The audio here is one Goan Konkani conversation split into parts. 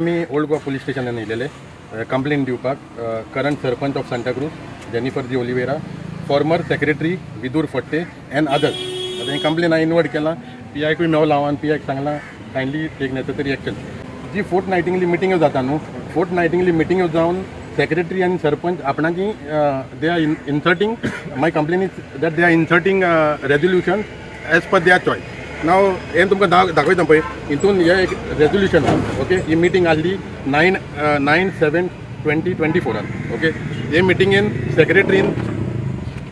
आमी ओल्ड गोवा पुलीस स्टेशनान येयलेले कंप्लेन दिवपाक. Current sarpanch of Santacruz Jennifer de Oliveira, former secretary Vidur Phadte and others. आतां ही कंप्लेन हांवें इनवर्ट केलां. पी आयकूय मेवला हांव आनी पी आयक सांगलां, कायंडली टेक नेसेसरी एक्शन. जी फोर्ट नायटिंगली मिटींग्यो जाता न्हू, फोर्ट नायटिंगली मिटींग्यो जावन सेक्रेटरी आनी सरपंच आपणाची they are inserting, my complain is that they are inserting resolution as per their choice. Now हें तुमकां दाखयता पळय, हितून हें एक रेजोल्युशन आहा. ओके, ही मिटींग आहली 9/9/2024 ओके. हे मिटिंगेन सेक्रेटरीन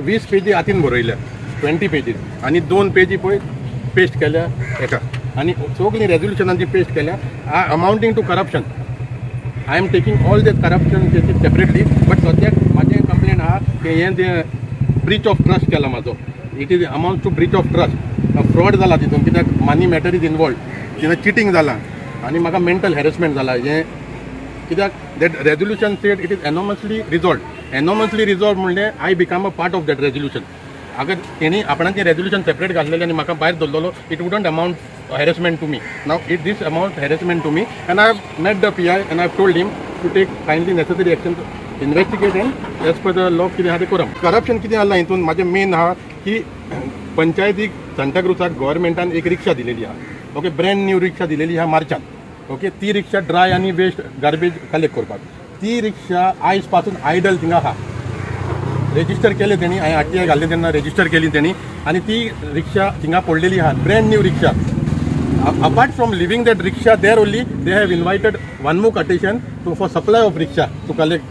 20 पेजी हातीन बरयल्या, 20 पेजीस, आनी दोन पेजी पळय पेस्ट केल्या हेका आनी सगळीं रेजोल्युशनां जी पेस्ट केल्या amounting to corruption. I am taking all the corruption cases separately, but सद्याक म्हाजें कंप्लेन आहा की हें जें ब्रीच ऑफ ट्रस्ट केला म्हाजो, it is amount to breach of trust. Fraud जाला तितून, कित्याक मनी मॅटर is involve. तितून चिटींग जालां आनी म्हाका मेंटल हॅरेसमेंट जाला. हें कित्याक that resolution said it is unanimously resolve. Unanimously resolve म्हणलें I become a part of that resolution. अगर तेणी आपणाचें रेजोल्युशन सेपरेट घातलेलें आनी म्हाका भायर दवरलेलो, it wouldn't amount harassment to me. Now it this amount harassment to me, and I have met the PI and I have told him to take kindly necessary action, investigate and as per the law कितें आहा तें करप. करप्शन कितें जालां हितून, म्हाजें मेन आहा की पंचायतीक सांताक्रुजाक गव्हर्मेंटान एक रिक्षा दिलेली आहा. ओके, ब्रँड न्यू रिक्षा दिलेली आहा मार्चान. ओके, ती रिक्षा ड्राय आनी वेस्ट गार्बेज कलेक्ट करपाक. ती रिक्षा आयज पासून आयडल थिंगा आहा. रेजिस्टर केले तेणी, हांवें आरटीआय घाल्ले तेन्ना रेजिस्टर केली तेणी आनी ती रिक्षा थिंगा पडलेली आहा, brand new rickshaw. Apart from leaving that rickshaw there only, they have invited one more quotation to for supply of rickshaw to collect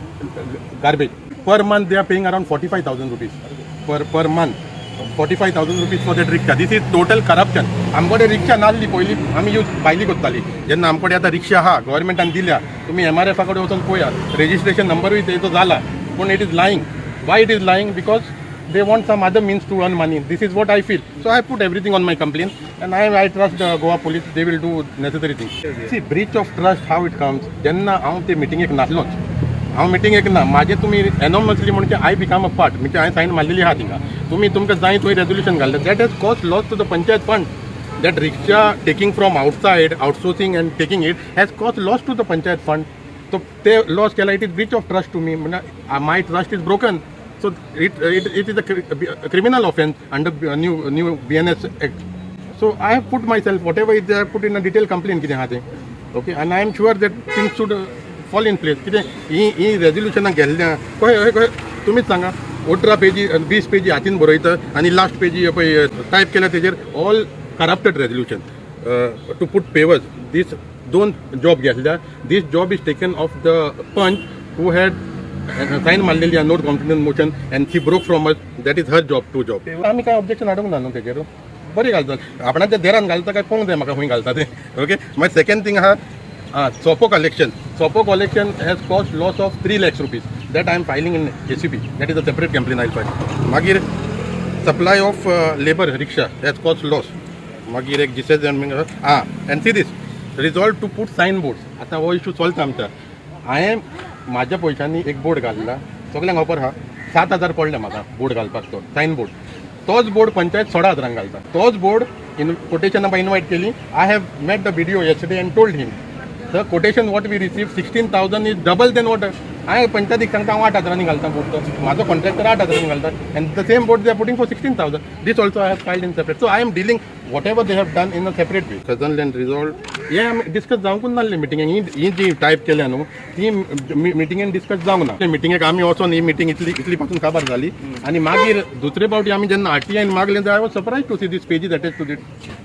garbage. Per month they are paying around ₹45,000 per month, ₹45,000 for that rickshaw. This is total corruption. आमकडे रिक्षा नासली पयलीं, आमी यूज भायली करताली. जेन्ना आमकडे आतां रिक्षा आहा, गव्हर्मेंटान दिल्या, तुमी एम आर एफा कडेन वचून पळयात, रेजिस्ट्रेशन नंबरूय तेजो जाला, पूण it is lying. Why it is lying? Because they want some other means to earn money. This is what I feel. So I put everything on my complaint and I trust the Goa police. They will do necessary things. See, breach of trust, how it comes? जेन्ना हांव ते मिटिंगेक नासलोच, हांव मिटिंगेक ना, म्हाजें तुमी एनॉनिमसली म्हणजे I become a part, म्हणजे हांवें सायन मारलेली आहा थिंगा. तुमी तुमकां जाय थंय रेजोल्युशन घातलें. That has cause loss to the panchayat fund. That rickshaw taking from outside, outsourcing and taking it has cause loss to the panchayat fund. So ते लॉस केला, it is breach of trust to me. म्हणजे my trust is broken. So it is a criminal offence under new BNS Act. So I have put myself, whatever is there, put in a detailed complaint कितें आहा तें. Okay, and I am sure that things should fall in place. कितें ही ही रेजोल्युशनां गेल्ल्या कशें कशें कशें तुमीच सांगा. 18 पेजी, 20 पेजी हातीन बरयता आनी लास्ट पेजी पळय टायप केल्या तेजेर all corrupted resolution to put pavers. This दोन जॉब घेतल्या. This job is taken off the panch who had sign मारलेली no confidence motion and she broke from us. That is her job, to job. आमी काय ऑब्जेक्शन हाडूंक ना न्हू तेजेर. बरी घालतात, आपणाच्या देरान घालता काय पळोवंक जाय म्हाका खंय घालता ते. ओके, मागीर सेकंड थिंग आहा, आं, सोपो collection. Sopo collection has cost loss of ₹3 lakhs that I am filing in ACB. That is a separate complain I file. मागीर supply of labour rickshaw has cost loss. मागीर एक जिसेस आं, and see this resolve to put sign board. आतां हो इशू चलता आमच्या. हांवें म्हाज्या पयशांनी एक बोर्ड घातला, सगल्यांक खबर आहा. 7,000 पडले म्हाका बोर्ड घालपाक तो सायन बोर्ड. तोच बोर्ड पंचायत 16 हजारांक घालता. तोच बोर्ड इन कोटेशन इनवायट केली. I have met the BDO yesterday and told him the quotation what we receive, 16,000, is double than what. हांवें पंचायतीक सांगता, हांव 8 हजारांनी घालता बोर्ड. तो म्हाजो कॉन्ट्रॅक्टर 8 हजारांनी घालता and the same board they are putting for 16,000. This also I have filed in separate. So I am dealing whatever they have done in a separate way. Southern resolve हे आमी डिस्कस जावंकूच नासलें मिटिंगेक. ही ही जी टायप केल्या न्हू, ती मिटिंगेन डिस्कस जावंक ना. मिटिंगेक आमी वचोन ही मिटींग इतली इतली पासून काबार जाली आनी मागीर दुसरे फावटी आमी जेन्ना आरटीआयन मागलें, I was surprise to see this pages attach to it.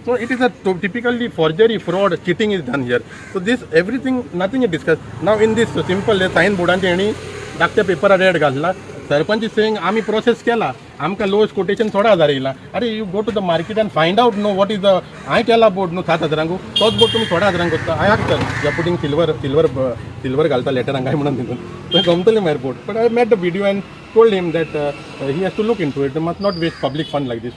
So it is a typically forgery, fraud, cheating is done here. So this everything, nothing is discuss. Now in this simple sign बोर्डांचे हेणी धाकट्या पेपरार रेड घातला. सरपंच is saying आमी प्रोसेस केला, आमकां लोएस्ट कोटेशन 16,000 येयला. अरे, you go to the market and find out no what is the. हांवें केला बोर्ड न्हू 7 हजारांक, तोच बोर्ड तुमी 16 हजारांक करता. हांवें आसता you are putting silver silver silver घालता लेटरांक काय म्हणून तितून थंय गमतलें मागीर board. But I met the BDO and told him that he has to look into it, must not waste public fund like this.